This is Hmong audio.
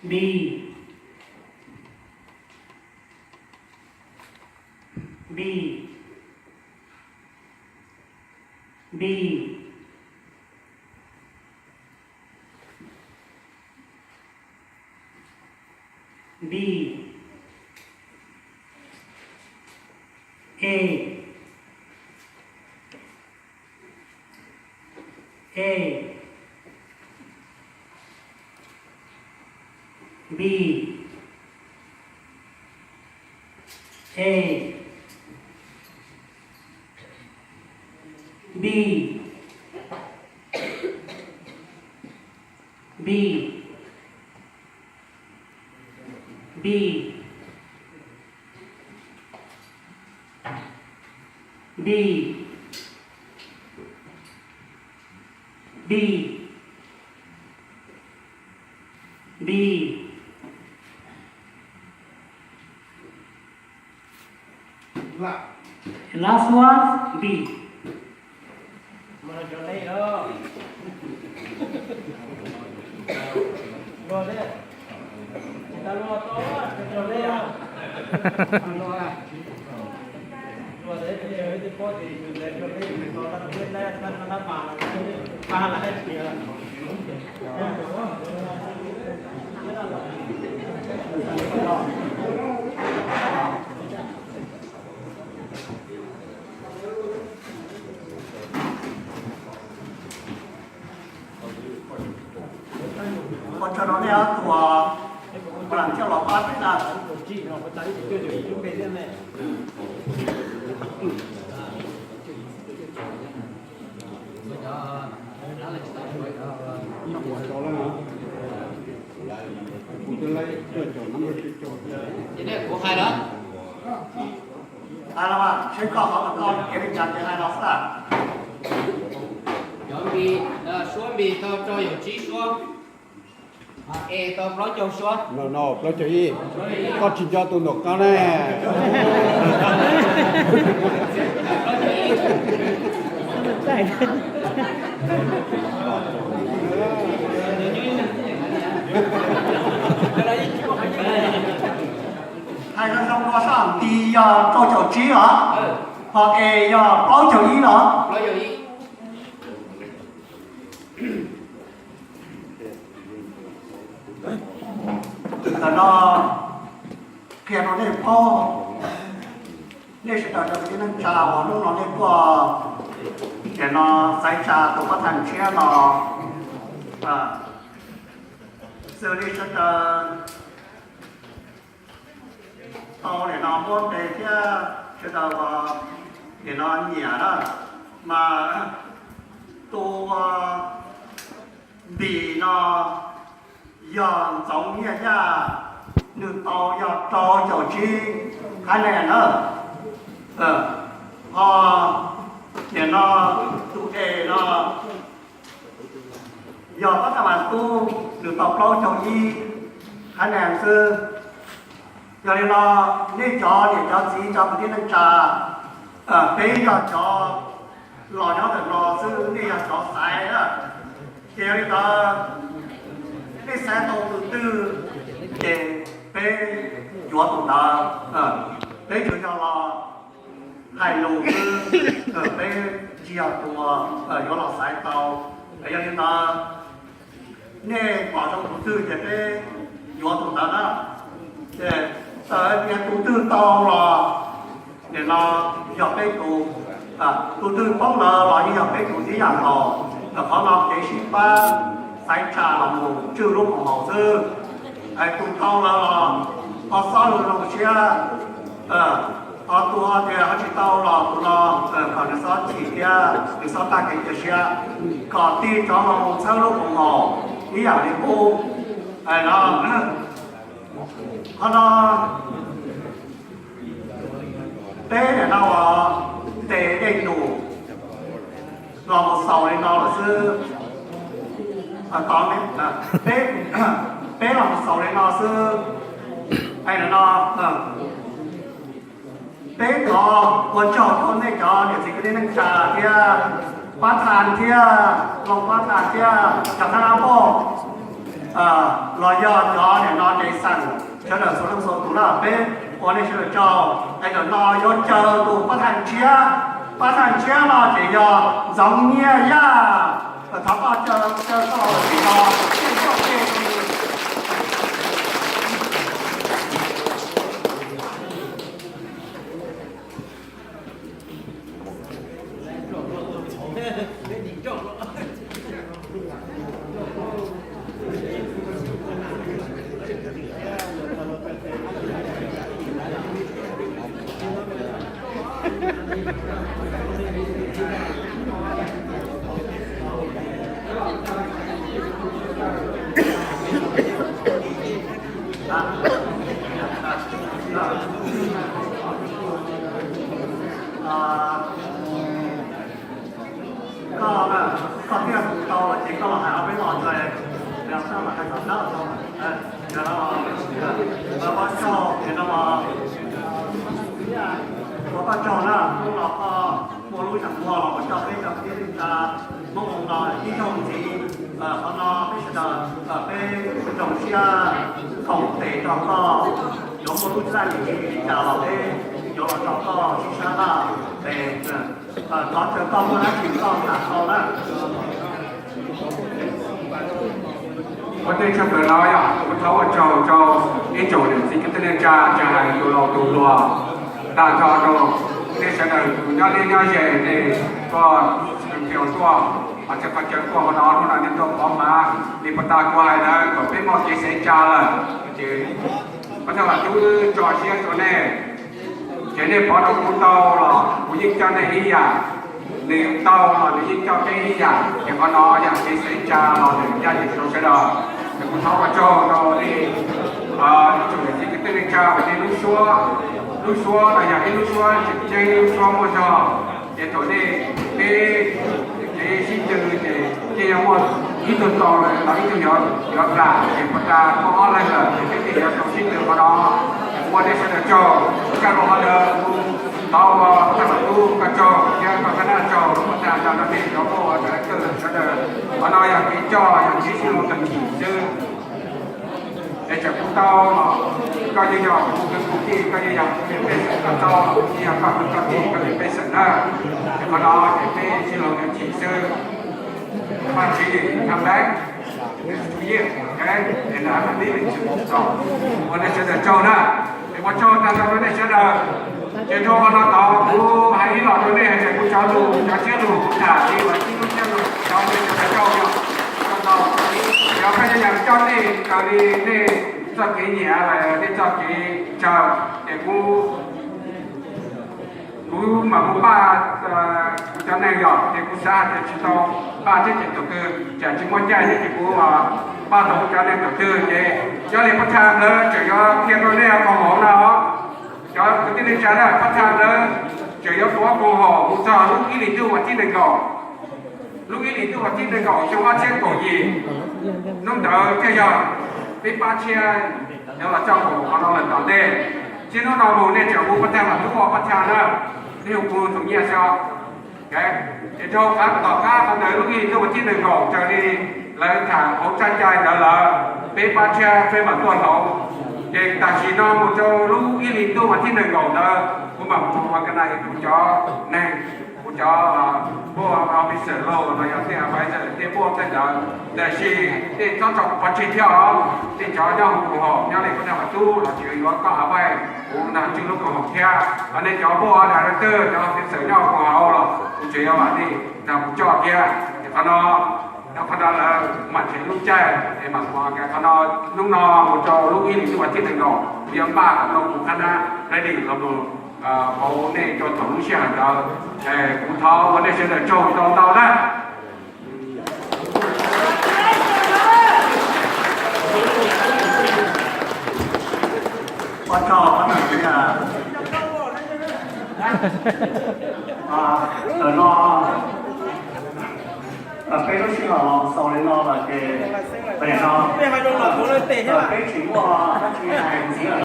B, B, B, B, A, A, B, A, B, B, B, B, B, B. Last one, B. Ua tsaug rau nej ob tug, ua lam coj los pab peb na. Hais los mas, seb koj qhov uas koj kev li cas ces hais los xwb. Cov npis, suab npis tau rau caum tsib suab, es tau plaub caug suab. No no, plaub caug ib. Koj tsis nco tus ntuam qab ne. Hais zoo zoo dua sab, npis yog rau caum tsib los, ho es yog plaub caug ib los. Ntawm no qhia rau nej paub, nej sawv daws cov kwv tij neej tsa uas hnub no nej tuaj, nim no xaiv tsa tus pab thaj tshiab no, xws li sawv daws tau nim no muab ntes thiab sawv daws uas nim no nyiam na, mas tus npis no yog Ntxoov Nyiaj Yaj, nws tau yog rau caum tsib qhab ne na. Ho nim no tus es no yog Pab Thaj Mas Tub, nws tau plaub caug ib qhab ne xwb. Yog li no, nej cov niam cov txiv cov kwv tij neej tsa, peb yog cov los nyob ntawm no xwb, nej yog cov xaiv na. Ces yog li ntawd, nej xaiv tau tus twg ces peb yuav tus ntawd, peb tsuas yog los hais lus xwb, peb tsis yog tus yuav los xaiv tau. Yog li ntawd, nej pom zoo tus twg ces peb yuav tus ntawd na. Ces txawm hais tias tus twg tau los, nim no yog peb tus, tus twg poob lawm los yeej yog peb tus tib yam nkaus. Qhov no kev sib pab xaiv tsa los mus tswj lub koom haum xwb. Tus tau lawm los ho xob zoo siab, ho tus tias ho tsis tau los tus no kom nws xob chim thiab nws xob tag kev cia siab, kom tig rov los mus txhawb lub koom haum ib yam li qub. No, qhov no peb nim no uas ntes dej num los mus xaus li no lawm xwb. Peb, peb los mus xaus li no xwb. No, peb thov ua tsaug rau nej cov niam txiv kwv tij neej tsa thiab pab thaj thiab loos pab thaj thiab cov thab nab poj los yog cov niam no ces xeem sawv daws txhua leej txhua tus na, peb ua nej sawv daws tsaug. Es ntawm no yuav caw tus pab thaj tshiab, pab thaj tshiab no ces yog Ntxoov Nyiaj Yaj. Thov koj caw, caw koj los tim no. Koj, koj thiaj hu tau los ces koj los hais ob peb lo ntawd, los sab los hais tom qab tau. Pob tsaug, nim no pob tsaug na, hnub no koj muaj lub zam muag los ua coj peb cov kwv tij neej tsa Hmoob no ib zaug ntxiv. Qhov no peb sawv daws peb zoo siab koom tes rau koj, yuav muaj lub txaj li cas los peb yuav los rau koj sib sab laj. Es thov caw koj muaj dab tsi koj tham tau na. Ua tej tshuaj plawv no yog kuv thov ua tsaug rau ib tsoom niam txiv kwv tij neej tsa, tsa hais tus laus tus hluas, tag nrho rau nej sawv daws tus nyob liaj nyob ze, nej koj nrhiav tuaj, hos txhia qhov chaw tuaj hauv no, hnub no nej tuaj pov hmav li puag ta kuv hais ntawd kom peb muaj kev xeev tsa lawm ces pab thawj vam tub tso siab rau nej. Ces nej pov rau kuv tau los kuv yeej coj nej ib yam, nws tau los nws yeej coj peb ib yam. Ces qhov no yog kev xeev tsa los nws ncaj ncees rau sawv daws. Ces kuv thov ua tsaug rau nej, ib tsoom niam txiv kwv tij neej tsa, uas nej lub suab, lub suab no yog ib lub suab tseem ceeb, lub suab muaj zog. Ces thaum nej, peb kev sib tw ces yeej yuav muaj ib tug tau los ib tug yuav plam, ces puag ta muaj ob leeg lawm ces peb thiaj yuav tau sib tw qhov no. Ua nej sawv daws tsaug, kaj rau qhov ntawd kuv thov ua pab thawj vam tub koj tsaug thiab koj qab nab tsaug, puag ta no nej cov pab ua sawv daws. Qhov no yog kev coj, yog kev sib looj tag kis xwb. Es tseem kuv tau los koj yeej yog kuv kwv kuv tij, koj yeej yog kuv pej xeem, koj tau los kuv yeej yog koj kwv koj tij, koj yeej pej xeem na. Es qhov no ces peb sib looj tag kis xwb. Vaj tswv yim tham lab, tus yij, es nab lis tau. Ua nej sawv daws tsaug na. Es ua tsaug tag nrho rau nej sawv daws. Ces dhau qhov no tod kuv hais ib los rau nej hais tias kuv cov lus, cov siab lus kuv tham li uas tib lub siab lus, cov nej sawv daws tsaug yog tau. Yog koj yeej yam coj nej raws li nej txoj kev nyiam los nej txoj kev ntshaw, ces kuv, kuv mam mus npaj kuv cov neeg yom, ces kuv xav hais tias tsis tau npaj thiab ces tus twg tsam tsis muaj caij thiab ces kuv npaj tau kuv cov neeg tus twg ces nyob li pab thaj lawv tseem yuav qhia rau nej koom haum no. Cov kwv tij neej tsa na, pab thaj lawv tseem yuav tuav koom haum mus txog lub ib hlis ntuj vas thib nees nkaum, lub ib hlis ntuj vas thib nees nkaum xyoo ob txhiab kaum yim. Hnub ntawd thiaj yog peb pab tshiab yuav los coj koom qhov no lawm tom ntej. Txij hnub no mus nej tseem hu pab thaj los tub ua pab thaj na, nej hu kuv tus nyiaj xwb. Es rau qab tom qab qhov ntawd lub ib hlis ntuj vas thib nees nkaum raws li lawv tham hauv tsab cai ntawd lawm, peb pab tshiab peb mam tuaj hloov. Ces tam sim no mus rau lub ib hlis ntuj vas thib nees nkaum ntawd kuv mam mus ua ka na kuv cov neeg, kuv cov pab officer los los yog tej advisor tej pab tej ntawd. Tab sis nej txhob tso kuv pov tseg thiab os. Nej cov nyob hauv koom haum nyob li pab thaj vas tub los tseem yuav koj advice, kuv nrog tswj lub koom haum thiab. Ho nej cov pab director, cov officer nyob hauv koom haum los kuv tseem yuav vam nej nrog kuv coj thiab. Ces qhov no, qhov no lawv mam tshem lub caij es mam mus. Qhov no hnub no mus rau lub ib hlis ntuj vas thib nees nkaum kuv yuav npaj kom tau kuv qhab nab ready los mus pauv nej rau thaum lub sij hawm ntawd. Kuv thov ua nej sawv daws tsaug ntau ntau na. Ua tsaug, ntawm no, peb lub sij hawm xaus li no lawm ces, no, peb tsis muaj dab tsi hais ntxiv lawm.